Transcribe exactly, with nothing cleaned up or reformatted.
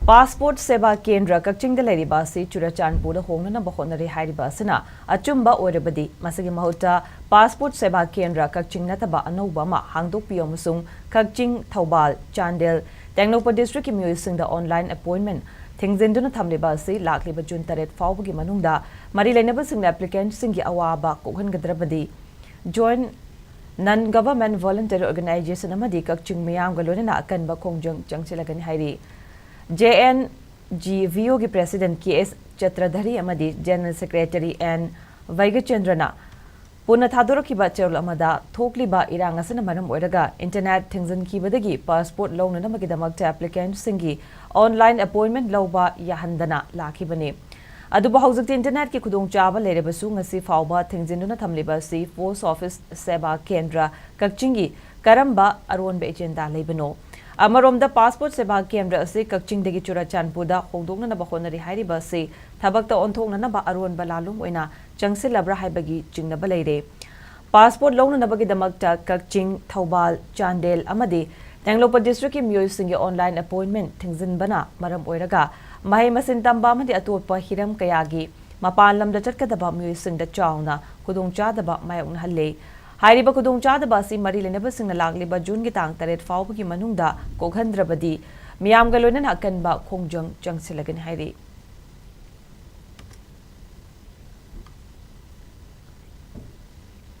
Passport ꯁꯦꯕꯥ ꯀꯦꯟꯗ꯭ꯔ ꯀꯛꯆꯤꯡꯗ ꯂꯩꯔꯤꯕ ꯑꯁꯤ ꯆꯨꯔꯆꯥꯟꯄꯨꯔꯗ ꯍꯣꯡꯅꯅꯕ ꯍꯣꯠꯅꯔꯤ ꯍꯥꯏꯔꯤꯕ ꯑꯁꯤꯅ ꯑꯆꯨꯝꯕ ꯑꯣꯏꯔꯕꯗꯤ ꯃꯁꯤꯒꯤ ꯃꯍꯨꯠꯇ ꯄꯥꯁꯄꯣꯔꯠ ꯁꯦꯕꯥ ꯀꯦꯟꯗ꯭ꯔ ꯀꯛꯆꯤꯡ ꯅꯠꯇꯕ ꯑꯅꯧꯕ ꯑꯃ ꯍꯥꯡꯗꯣꯛꯄꯤꯌꯨ ꯑꯃꯁꯨꯡ ꯀꯛꯆꯤꯡ, ꯊꯧꯕꯥꯜ, ꯆꯥꯟꯗꯦꯜ, ꯇꯦꯡꯅꯧꯄꯜ districtꯀꯤ ꯃꯤꯑꯣꯏꯁꯤꯡꯗ online appointment ꯊꯤꯡꯖꯤꯟꯗꯨꯅ ꯊꯝꯂꯤꯕ ꯑꯁꯤ ꯂꯥꯛꯂꯤꯕ June ꯇꯔꯦꯠ ꯐꯥꯎꯕꯒꯤ ꯃꯅꯨꯡꯗ ꯃꯔꯤ ꯂꯩꯅꯕꯁꯤꯡꯅ applicantꯁꯤꯡꯒꯤ ꯑꯋꯥꯕ ꯀꯣꯛꯍꯟꯒꯗ꯭ꯔꯕꯗꯤ Joint Non-Government Voluntary Organization ꯑꯃꯗꯤ ꯀꯛꯆꯤꯡ ꯃꯤꯌꯥꯝꯒ ꯂꯣꯏꯅꯅ ꯑꯀꯟꯕ ꯈꯣꯡꯖꯪ ꯆꯪꯁꯤꯜꯂꯒꯅꯤ ꯍꯥꯏꯔꯤ꯫ JNGVOꯒꯤ President ꯀꯦ ꯑꯦꯁ ꯆꯇ꯭ꯔꯙꯔꯤ ꯑꯃꯗꯤ General Secretary ꯑꯦꯟ ꯚꯩꯒꯆꯟꯗ꯭ꯔꯅ ꯄꯨꯟꯅ ꯊꯥꯗꯣꯔꯛꯈꯤꯕ ꯆꯦꯔꯣꯜ ꯑꯃꯗ ꯊꯣꯛꯂꯤꯕ ꯏꯔꯥꯡ ꯑꯁꯤꯅ ꯃꯔꯝ ꯑꯣꯏꯔꯒ internet ꯊꯤꯡꯖꯤꯟꯈꯤꯕꯗꯒꯤ ꯄꯥꯁꯄꯣꯔꯠ ꯂꯧꯅꯅꯕꯒꯤꯗꯃꯛꯇ applicantꯁꯤꯡꯒꯤ online appointment ꯂꯧꯕ ꯌꯥꯍꯟꯗꯅ ꯂꯥꯛꯈꯤꯕꯅꯤ꯫ ꯑꯗꯨꯕꯨ ꯍꯧꯖꯤꯛꯇꯤ internetꯀꯤ ꯈꯨꯗꯣꯡꯆꯥꯕ ꯂꯩꯔꯕꯁꯨ ꯉꯁꯤ ꯐꯥꯎꯕ ꯊꯤꯡꯖꯤꯟꯗꯨꯅ ꯊꯝꯂꯤꯕ ꯑꯁꯤ Post Office ꯁꯦꯕꯥ ꯀꯦꯟꯗ꯭ꯔ ꯀꯛꯆꯤꯡꯒꯤ ꯀꯔꯝꯕ ꯑꯔꯣꯟꯕ agenda ꯂꯩꯕꯅꯣ? ꯑꯃꯔꯣꯝꯗ ꯄꯥꯁꯄꯣꯔꯠ ꯁꯦꯕꯥ ꯀꯦꯟꯗ꯭ꯔ ꯑꯁꯤ ꯀꯛꯆꯤꯡꯗꯒꯤ ꯆꯨꯔꯆꯥꯟꯄꯨꯔꯗ ꯍꯣꯡꯗꯣꯛꯅꯅꯕ ꯍꯣꯠꯅꯔꯤ ꯍꯥꯏꯔꯤꯕ ꯑꯁꯤ ꯊꯕꯛꯇ ꯑꯣꯟꯊꯣꯛꯅꯅꯕ ꯑꯔꯣꯟꯕ ꯂꯥꯂꯣꯡ ꯑꯣꯏꯅ ꯆꯪꯁꯤꯜꯂꯕ꯭ꯔꯥ ꯍꯥꯏꯕꯒꯤ ꯆꯤꯡꯅꯕ ꯂꯩꯔꯦ꯫ ꯄꯥꯁꯄꯣꯔꯠ ꯂꯧꯅꯅꯕꯒꯤꯗꯃꯛꯇ ꯀꯛꯆꯤꯡ, ꯊꯧꯕꯥꯜ, ꯆꯥꯟꯗꯦꯜ ꯑꯃꯗꯤ ꯇꯦꯡꯅꯧꯄꯜ districtꯀꯤ ꯃꯤꯑꯣꯏꯁꯤꯡꯒꯤ online appointment ꯊꯤꯡꯖꯤꯟꯕꯅ ꯃꯔꯝ ꯑꯣꯏꯔꯒ ꯃꯍꯩ ꯃꯁꯤꯡ ꯇꯝꯕ ꯑꯃꯗꯤ ꯑꯇꯣꯞꯄ ꯍꯤꯔꯝ ꯀꯌꯥꯒꯤ ꯃꯄꯥꯟ ꯂꯝꯗ ꯆꯠꯀꯗꯕ ꯃꯤꯑꯣꯏꯁꯤꯡꯗ ꯆꯥꯎꯅ ꯈꯨꯗꯣꯡꯆꯥꯗꯕ ꯃꯥꯌꯣꯛꯅꯍꯜꯂꯦ꯫ ꯍꯥꯏꯔꯤꯕ ꯈꯨꯗꯣꯡꯆꯥꯗꯕ ꯑꯁꯤ ꯃꯔꯤ ꯂꯩꯅꯕꯁꯤꯡꯅ ꯂꯥꯛꯂꯤꯕ Juneꯒꯤ ꯇꯥꯡ ꯇꯔꯦꯠ ꯐꯥꯎꯕꯒꯤ ꯃꯅꯨꯡꯗ ꯀꯣꯛꯍꯟꯗ꯭ꯔꯕꯗꯤ ꯃꯤꯌꯥꯝꯒ ꯂꯣꯏꯅꯅ ꯑꯀꯟꯕ ꯈꯣꯡꯖꯪ ꯆꯪꯁꯤꯜꯂꯒꯅꯤ ꯍꯥꯏꯔꯤ꯫